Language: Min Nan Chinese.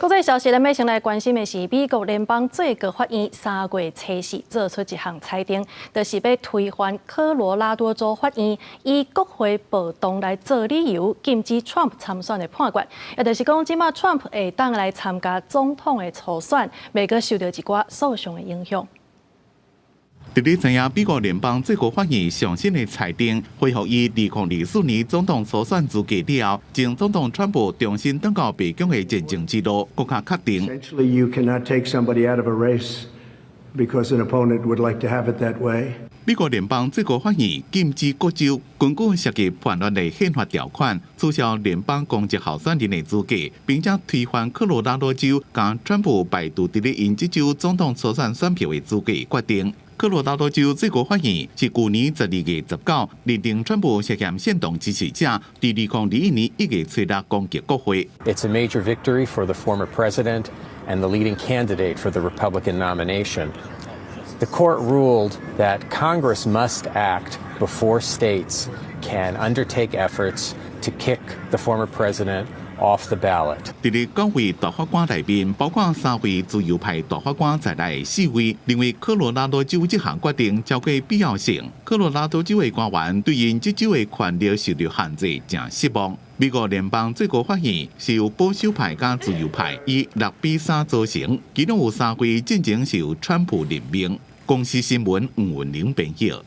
國際消息咧，欲先來關心的是美國聯邦最高法院3月初四做出一項裁定，就是欲推翻科羅拉多州法院以國會暴動來做理由禁止川普參選的判決，也就是講，這馬川普會當來參加總統的初選，袂閣受著一寡訴訟的影響。佇咧知影美國聯邦最高法院上新的裁定，恢復伊2024年總統初選資格了後，前總統川普重新轉到白宮的前進之路，閣較確定。 Essentially, you cannot take somebody out of a race because an opponent would like to have it that way. 美國聯邦最高法院禁止各州根據涉及叛亂的憲法條款，取消聯邦公職候選人的資格，並且推翻科羅拉多州將川普排除佇咧𪜶這州總統初選選票的資格決定。科羅拉多州最高法院是舊年12月19認定川普涉嫌煽動支持者，佇2021年1月初六攻擊國會。 It's a major victory for the former president and the leading candidate for the Republican nomination. The court ruled that Congress must act before states can undertake efforts to kick the former president off the ballot. 佇咧九位大法官內面，包括三位自由派大法官在內，四位認為科羅拉多州這項決定超過必要性。科羅拉多州的官員對𪜶這州的權力受著限制，誠失望。美國聯邦最高法院是由保守派佮自由派以6比3組成，其中有三位進前是由川普任命。公視新聞吳文玲編譯。